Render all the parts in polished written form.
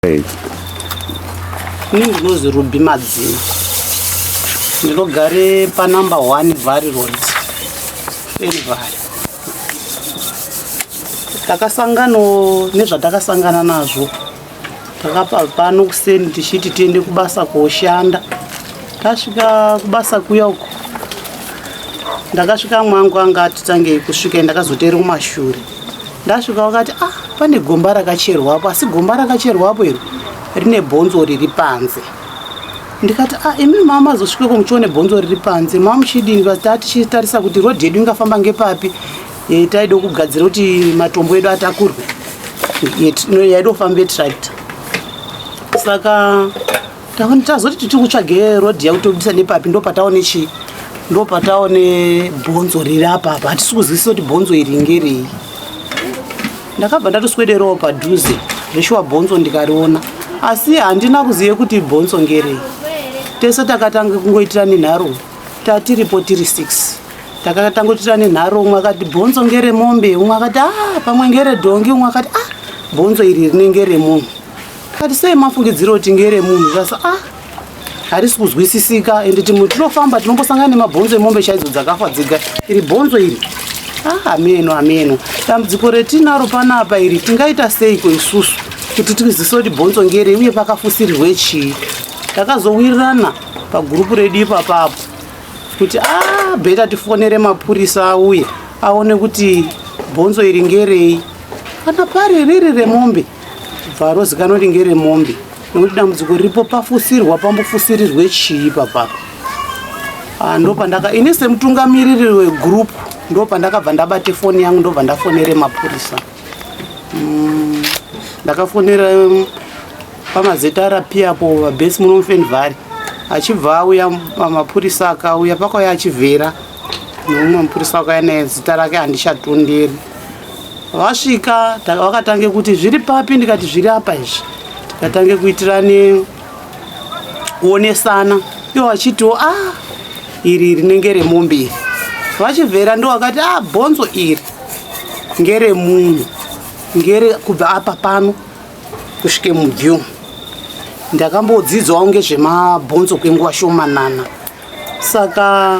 Ini ndinozi Ruby Madzima. Ndinogare panumber 1 Valley Road. Fenvalley. Takasangano nezvatakasangana nazvo. Takabva pano kuseni tichiti tiende kubasa koshanda. Tasvika kubasa kuya uko. Ndakasvika mwangu anga atitangei kusvika ndakazoteera kumashure. Ndasvika vakati ah pane gomba rakacherwapo asi gomba rakacherwapo iri rine bhonzo riri panze. Ndikati ah imi mama mazosvikeko muchione bhonzo riri panze mama muchidini tatichitarisa kuti road yedu ingafamba ngepapi e, taida kugadzira kuti matombo edu atakurwe yaida kufamba tractor saka tazoti tiri kutsvage road yakutobudisa nepapi ndopataone chii ndopataone bhonzo riri apa apa hatisi kuzwisisa kuti bhonzo iri ngerei ndakabva ndatoswederawo padhuze zveshuwa bhonzo ndikariona asi handina kuzive kuti bhonzo ngerei tese takatanga kungoitira nenharo tatiripo tiri 6 takatangotira nenharo umwe akati bhonzo ngeremombe umwe akati a ah, pamwe ngeredhongi umwe akati a ah, bhonzo iri rinenge remunhu Kati sei mafungidziro kuti ngeremunhu zvasa ah harisi kuzwisisika ende timwe tinofamba tinombosangana nemabhonzo emombe chaidzo dzakafa dzega iri bhonzo iri ah ameno ameno dambudziko retinaro panapa iri tingaita seiko isusu kuti tizise kuti bhonzo ngerei uye pakafusirirwe chii takazowirirana pagurupu redu ipapapo kuti ah beta tifonere mapurisa auye aone kuti bhonzo iri ngerei kana pari riri remombe bva rozikanwa kuti ngeremombe nekuti dambudziko riripo pafusirwa pambofusirirwe chii papapa ah, ndopandaka ini semutungamiriri wegroup ndopandakabva ndabate foni yangu ndobva ndafonere mapurisa mm, ndakafonera mm, pamaZRP apo vabhesi muno mufenvari achibva auya mapurisa akauya pakauya achivhera neumwe mupurisa wakauya naye zita rake handichatonderi Vasvika vakatange kuti zviri papi ndikati zviri apa izvi tikatange kuitirane kuonesana ivo vachitiwo a ah, iri rinenge remombe iri vachivhera ndo vakati a ah, bhonzo iri ngeremunhu ngere kubva apa pano kusvike mubvi ndakambodzidzawo ngezvemabhonzo kwenguva shomanana saka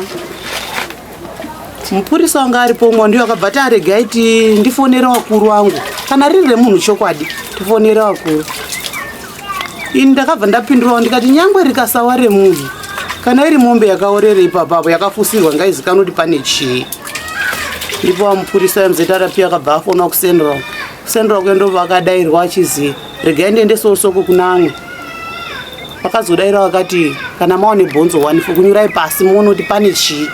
mupurisa wanga aripo umwe ndiyo akabva ti aregai ti ndifonere vakuru vangu kana riri remunhu chokwadi tifonere vakuru ini ndakabva ndapindurawo ndikati nyangwe rikasawa remunhu kana iri mombe yakaorera ipapapo yakafusirwa ngaizikanwa kuti pane chii ndipo vamupurisa mzrp akabva afona kucentral kucentral kuendo vakadairwa achizi regai ndiende sosoko kuna amwe Vakazodaira vakati kana maone bhonzo one fukunyurai pasi muone kuti pane chii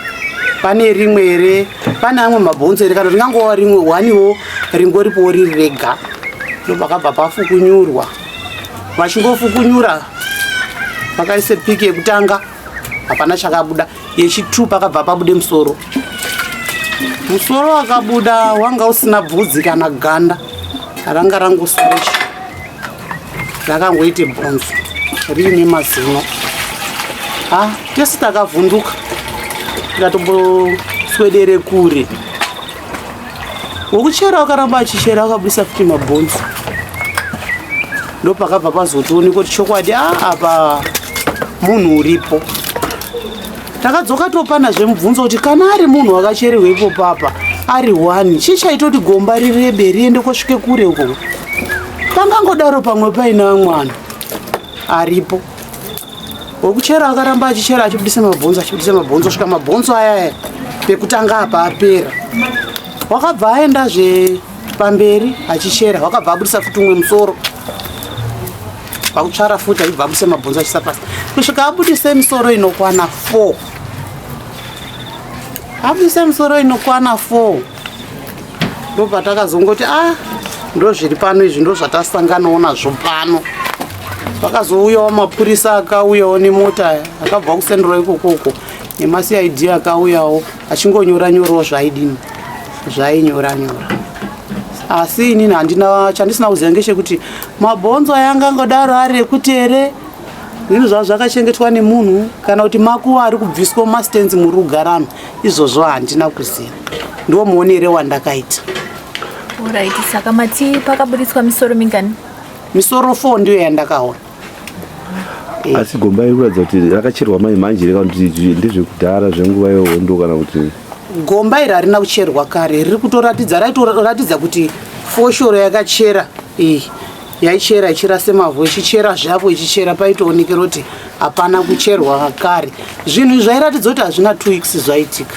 pane rimwe here pane amwe mabhonzo here kana ringangova rimwe waniwo ringoripowo riri rega ndopakabva pafukunyurwa vachingofukunyura vakaise piki yekutanga hapana chakabuda yechi2 pakabva pabude musoro musoro wakabuda wanga usina bvudzi kana ganda ranga rangosara rakangoite bhonzo riine mazino ha tese takavhunduka tikatomboswedere kure wekuchera wakaramba achichera akabudisa futi mabhonzo ndopakabva pazotionekwa kuti chokwadi a ah, apa munhu uripo Takadzoka topanazve mubvunzo kuti kana ari munhu wakachererwa ipo papa ari one chii chaita kuti gomba rirebe riende kosvike kure uko pangangodaro pamwe paine vamwe vanhu aripo wekuchera akaramba achichera achibudisa mabhonzo achibudisa mabhonzo svika mabhonzo aya pekutanga apa apera wakabva aendazve pamberi achichera wakabva abudisa futi umwe musoro pakutsvara futi achibva abudisa mabhonzo achisa pasi kusvika abudise misoro inokwana 4 abudise misoro inokwana 4 ndopatakazongoti a ah, ndozviri pano izvi ndozvatasanganawo nazvo pano vakazouyawo mapurisa akauyawo nemota akabva kusendero ikokoko nemacid akauyawo achingonyora nyorawo zvaidini zvainyora nyora asi inini handina chandisina kuziva ngechekuti mabhonzo aya angangodaro ari ekuti here zvinhu zvavo zvakachengetwa nemunhu kana kuti makuva ari kubviswa mumastands muri kugarano izvozvo handina kuziva ndiwo muonere wandakaita Alright, saka mati pakaburitswa misoro mingani? Misoro 4 ndiyo yandakaona. Asi gomba iri kuratidza kuti rakacherwa mai manje here kana kuti ndezvekudhara zvenguva yehondo kana kuti Gomba iri harina kucherwa kare, riri kutoratidza, raitoratidza kuti foshoro yakachera iyi yaichera ichirase mavhu ichichera zvapo ichichera, paitoonekera kuti hapana kucherwa kare. Zvinhu izvi zvairatidza kuti hazvina 2 weeks zvaitika.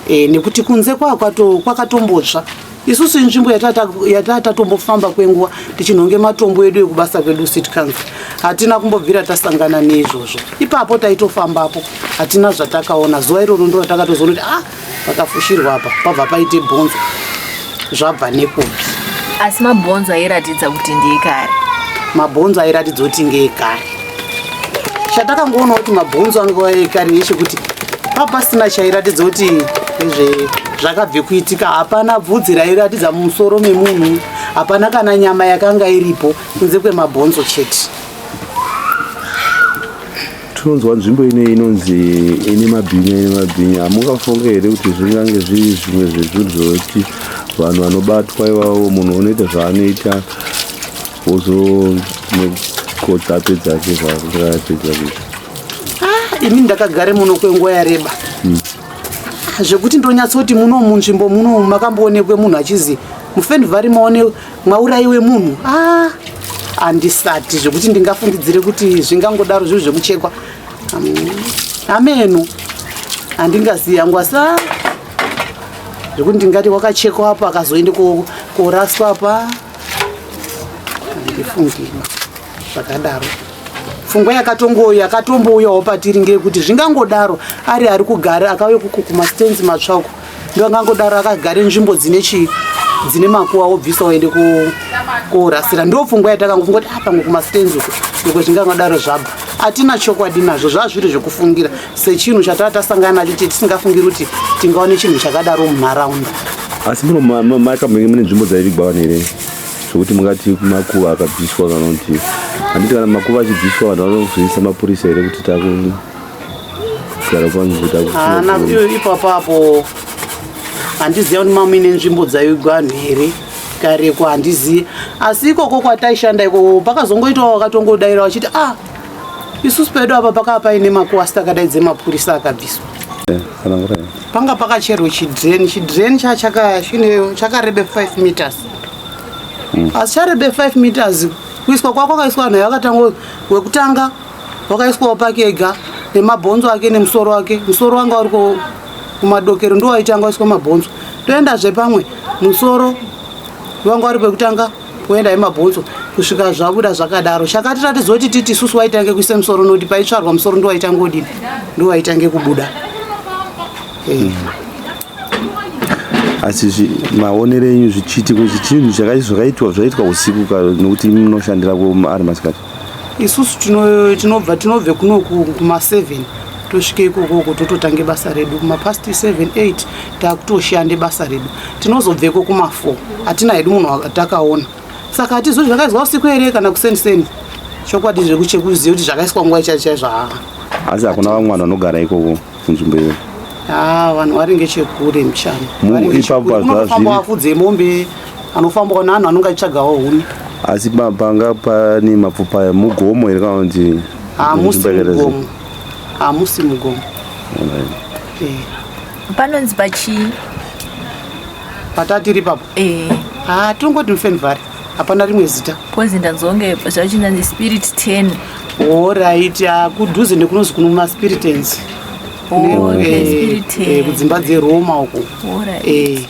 Nekuti kunze kwakatombotsva. Isusu inzvimbo yataa tatombofamba kwenguva tichinhonge matombo edu ekubasa kwedu city council, hatina kumbobvira tasangana neizvozvo. Ipapo taitofambapo, hatina zvatakaona. Zuva iroro ndo ratakatozoona kuti ah, pakafushirwa apa pabva paite bhonzo, zvabva nekupi? Asi mabhonzo airatidza kuti ndeekare? Mabhonzo airatidza kuti ngeekare. Chatakangoona kuti mabhonzo anga ekare ndechekuti papasina chairatidza kuti ezve zvakabve kuitika. Hapana bvudzi rairatidza mumusoro memunhu, hapana kana nyama yakanga iripo kunze kwemabhonzo chete. Tinonzwa nzvimbo ine inonzi ine mabhinya, ine mabhinya. Hamungafunge here kuti zvingange zviri zvimwe zvezvinhu zvokuti vanhu vanobatwa ivavo, munhu unoita zvaanoita wozonokotsa apedza ake zvaapedza kuita? Ah, ini ndakagare muno kwenguva yareba zvekuti ndonyatsoti muno munzvimbo muno makamboonekwe munhu achizi muFenvary maone mauraiwe munhu, ah, handisati zvekuti ndingafungidzire kuti zvingangodaro zviri zvekuchekwa. Ameno, handingazivi hangu, asi ah, zvekuti ndingati wakachekwa apo akazoende koraswa apa, handifungiba zvakadaro. Pfungwa yakatombouyawo patiri ngeyekuti zvingangodaro ari kugara akauya kumastenzi matsva uko, ndo angangodaro akagare nzvimbo dzine chii, dzine makuwa, wobvisa uende korasira. Ndo pfungwa yatakangofunga kuti pamwe kumastenzi uko ndiko zvingangodaro zvabva. Hatina chokwadi nazvo, zvazviri zvekufungira sechinhu chataa tasangana nacho chetisingafungiri kuti tingaone chinhu chakadaro munharaunda. Asi muno makambenge mune nzvimbo dzaivigwa vanhu here, zvokuti mungati makuva akabviswa, kana kuti handiti kana makuva achibviswa vanhu vanozoisa mapurisa here kuti takugara kwanzi? Hana ipapo apo handiziva kuti mamuine nzvimbo dzaivigwa vanhu here kareko, handizivi. Asi ikoko kwataishanda ikoko pakazongoitawo vakatongodaira vachiti, ah, isusu pedu apa pakava paine makuva, asi takadaidze mapurisa akabviswa. Tsanangurai. Panga pakacherwa chidrain, chidrain chakarebe 5 meters, asi charebe 5 meters kuiswa kwako kwakaiswa vanhu vakatanga, wekutanga wakaiswawo pake ega nemabhonzo ake nemusoro wake. Musoro wanga uri kumadokero, ndo waitanga waiswa mabhonzo, toendazve pamwe, musoro wanga uri pekutanga, kuenda emabhonzo kusvika zvabuda zvakadaro. Chakatiratidza kuti titi isusu waitange kuisa musoro nokuti paitsvarwa musoro ndo waitange udini, ndo waitange kubuda. Asi maonero enyu zvichiitiko ichi chinhu zvakaitwa, zvaitwa usiku nokuti imi munoshandira ari masikati? Isusu tinobve kunoku kuma7, tosvike ikokoko tototange basa redu kumapast 7, 8 takutoshande basa redu. Tinozobveko kuma4. Hatina hedu munhu watakaona, saka hatizoti zvakaizwa usiku here kana kuseniseni. Chokwadi zvekuchekuziva kuti zvakaiswa nguva ichaio chaizvo haa. Asi hakuna vamwe vanhu vanogara ikoko kunzvimbo iyoyo? Ha, vanhu vari ngechekure muchana. Ipapo Unofamba wafudze mombe, anofambawo neanhu anonge achitsvagawo huni. Asi panga pane mapfupa mugomo here kana kuti Hamusi nzvimbo yakaita sei? mugomo, hamusi mugomo. Alright. Panonzi pachii? Patatiri ipapo? Eh. Ha, tongoti muFenvary, hapana rimwe zita. Pozi ndanzonge zvachinanzi Spirit 10. Alright, kudhuze nekunozi kuno maSpiritans. Oh, okay, Spirit 10. Kudzimba dzeRoma uko. Alright.